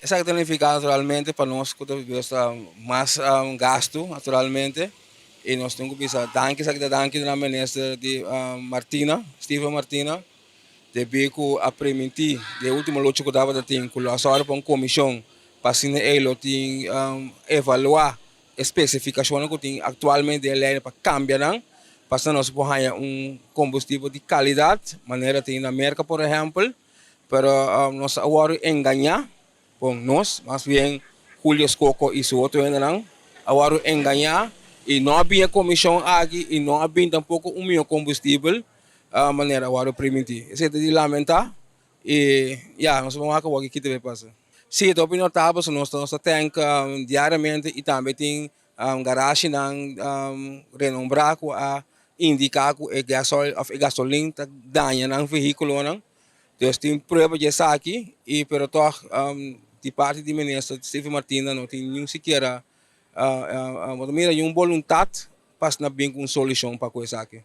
Esaki ta nifiká naturalmente pa nos ku ta biba mas gastu naturalmente i nos tin ku bisa danki, esaki ta danki na minister di Martina, Steven Martina, debí ku a primintí den e último lucha ku tabata tin ku lo a sòru pa un komishon pa asina ei lo tin evaluá e spesifikashonnan ku tin aktualmente den e lei pa kambia nan pa asina nos por haña un kombustibel di kalidat manera tin na Merka por ehèmpel. Pero nos a wòrdu engañá, bon nos, mas bien Julius Coco i su otro hendenan a wòrdu engañá i no a bin e komishon aki i no a bin tampoko un mihó kombustibel manera a wòrdu primintí. Esei ta di lamentá i ya, nos a wak awor ki ta bay pasa. Sí, ta hopi notabel, so nos ta tank diariamente i tambe tin garashinan renombrá ku a indiká ku e gasoil òf e gasolin ta daña nan vehíkulonan. Dus tin prueba di esaki i pero tòg di parti di minister Steven Martina no tin niun sikiera bo ta mira niun boluntat pa asina bin ku un solushon pa ku esaki.